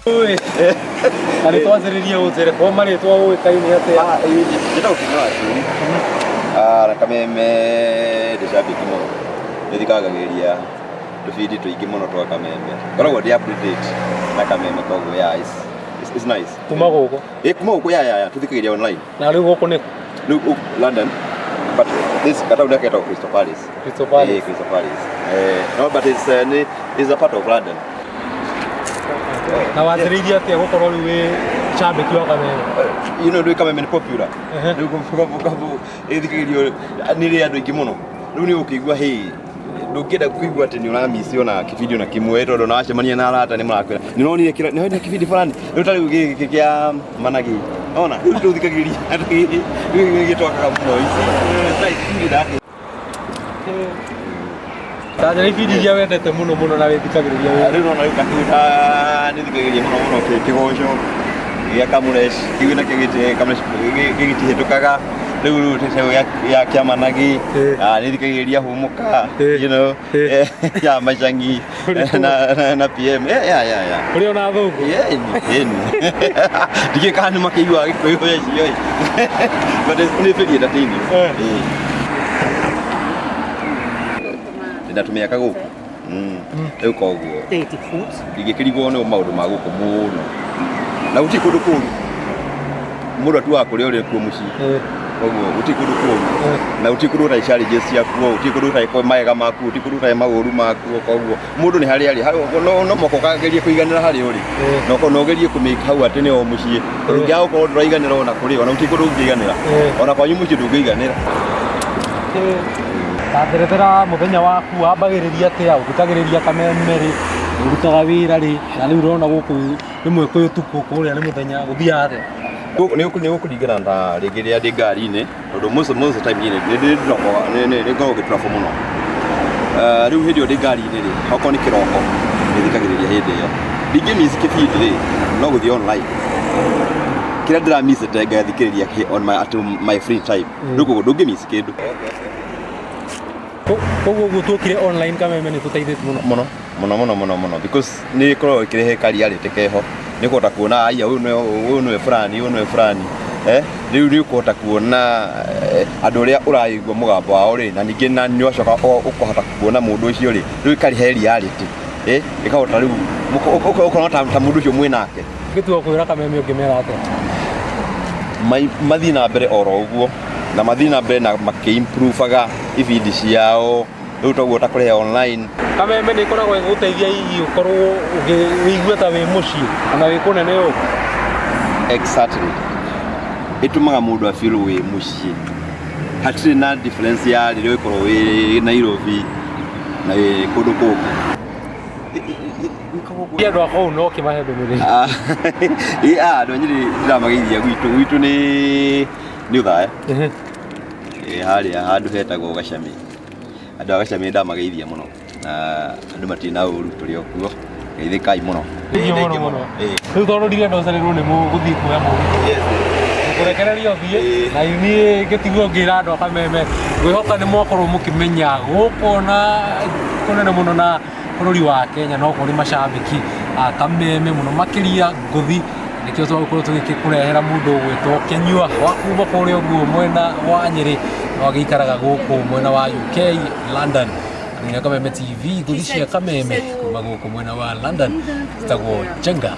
Na nĩ twanjĩrĩrie ũnjĩre kwa marĩtwa ũĩkaine atĩa? Njĩtagwo King'ara Wachuri. Na Kameme ndĩ shabiki mũno. Nĩ thikagagĩrĩria tũbindi tũingĩ mũno twa Kameme. Ngoragwo ndĩ up to date na Kameme koguo yeah, it's nice. Kuma gũkũ. Ĩ kuma gũkũ ya tũthikagĩrĩria online. Na rĩu gũkũ nĩ Rĩu London, but this gataũni gaka getagwo Crystal Palace. Crystal Palace. Eh, Crystal Palace. No, but it's a part of London. Na wanjĩrĩirie atĩa gũkorwo rĩu wĩ cambĩki wa Kameme? Rĩu Kameme nĩ popular. Rĩu ĩthikagĩrio nĩ rĩ andũ aingĩ mũno. Rĩu nĩ ũkĩigua hĩ ndũngĩenda kũigua atĩ nĩ ũramici ona kĩbindi ona kĩmwe tondũ ona wacemania na arata nĩ marakwĩra nĩ ũronire kĩra nĩ ũronire kĩbindi fulani rĩu ta rĩu gĩkĩ kĩa managi ona rĩu tũthikagĩrĩria rĩu gĩtwakaga mũno ici ibindi ndake. Tanjĩra ibindi iria wendete mũno mũno na wĩthikagĩrĩria wĩ. Rĩu nona rĩu kahiũta nĩ thikagĩrĩria mũno mũno kĩgoco gĩa Kamũresh kĩu nakĩo Kamũresh gĩtihĩtũkaga rĩu rĩu ya kĩamanagi. Nĩ thikagĩrĩria hũmũka ya Macangi na PM ya. Ũrĩ ona thũngũ? Yeni ndikĩ kana nĩ makĩiguaga Gĩkũyũ acio ĩ, but nĩ very entertaining. Ndĩna tũmĩaka gũkũ rĩu koguo ndingĩkĩrigwo nĩ maũndũ ma gũkũ mũno na gũtirĩ kũndũ kũũru mũndũ atuaga kũrĩa ũrĩ kuo mũciĩ. Koguo gũtirĩ kũndũ kũũru na gũtirĩ kũndũ gũtarĩ challenges ciakuo, gũtirĩ kũndũ gũtarĩ mawega makuo, gũtirĩ kũndũ gũtarĩ maũru makuo. Koguo mũndũ nĩ harĩa arĩ no mũhaka ũkagerie kũiganĩra harĩa ũrĩ na ũgerie kũ make hau atĩ nĩho mũciĩ, tondũ ũngĩaga gũkorwo ndũraiganĩra ona kũrĩ ona gũtirĩ kũndũ ũngĩiganĩra, ona kwanyu mũciĩ ndũngĩiganĩra. Ta njerethera mũthenya waku wambagĩrĩria atĩa, ũthikagĩrĩria Kameme rĩ, ũrutaga wĩra rĩ, na rĩu ũrona gũkũ rĩmwe kwĩ ũtukũ kũrĩa nĩ mũthenya, gũthiaga atĩa? Nĩ gũkũringana na rĩngĩ rĩrĩa ndĩ ngari-inĩ, tondũ most of the time niĩ nĩ ngoragwo ngĩ travel mũno. Rĩu hĩndĩ ĩyo ndĩ ngari-inĩ rĩ, okorwo nĩ kĩroko nĩ thikagĩrĩria hĩndĩ ĩyo. Ndingĩ miss kĩbindi rĩ, no gũthiĩ online kĩrĩa ndĩra miss ngathikĩrĩria on my at my free time. Rĩu koguo ndũngĩ miss kĩndũ. Koguo ũguo tuokire online Kameme nĩ tũteithĩtie mũno. Mũno mũno mũno mũno mũno, because nĩ ĩkoragwo ĩkĩrehe ka reality keho, nĩ ũkũhota kuona aya ũyũ nĩwe fulani, ũyũ nĩwe fulani, rĩu nĩ ũkũhota kuona andũ arĩa ũraigua mũgambo wao rĩ, na ningĩ na nĩ ũgacoka ũkahota kuona mũndũ ũcio rĩ, rĩu ĩkarehe reality, ĩkahota rĩu ũkona ta mũndũ ũcio mwĩ nake. Ũngĩtua kwĩra Kameme ũngĩmera atĩa? Mathiĩ na mbere oro ũguo na mathiĩ na mbere na makĩ-improvaga ibindi ciao rĩu toguo ta kũrehe online. Kameme nĩ ĩkoragwo ĩgĩgũteithia hihi ũkorwo ũigue ta wĩ mũciĩ ona wĩ kũnene ũguo? Exactly, ĩtũmaga mũndũ a feel wĩ mũciĩ, hatirĩ na difference ya rĩrĩa ũgĩkorwo wĩ Nairobi na wĩ kũndũ kũngĩ. Andũ a kũu no ũkĩmahe ndũmĩrĩri. Andũ a Nyĩrĩ ndĩramageithia, gwitũ nĩ Ũthaya, harĩa handũ hetagwo Gacamĩ. Andũ a Gacamĩ ndamageithia mũno na andũ matirĩ na ũru, tũrĩ o kuo, geithĩkai mũno. Thengiũ mũno mũno. Rĩu tondũ ndirenda ũcererwo nĩ gũthiĩ kuoya mũgithi, kũrekereria ũthiĩ na niĩ ngĩtigwo ngĩra andũ a Kameme, ngwĩhoka nĩ mwakorwo mũkĩmenya gũkũ na kũnene mũno na bũrũri wa Kenya no kũrĩ macambĩki a Kameme mũno makĩria ngũthi, nĩkĩo twagũkorwo tũgĩkũrehera mũndũ ũgwĩtwo Kĩnyua wa kuma kũrĩa ũguo mwena wa Nyĩrĩ no agĩikaraga gũkũ mwena wa UK London. Nĩ Kameme TV, ngũthi cia Kameme kuma gũkũ mwena wa London, citagwo Njenga.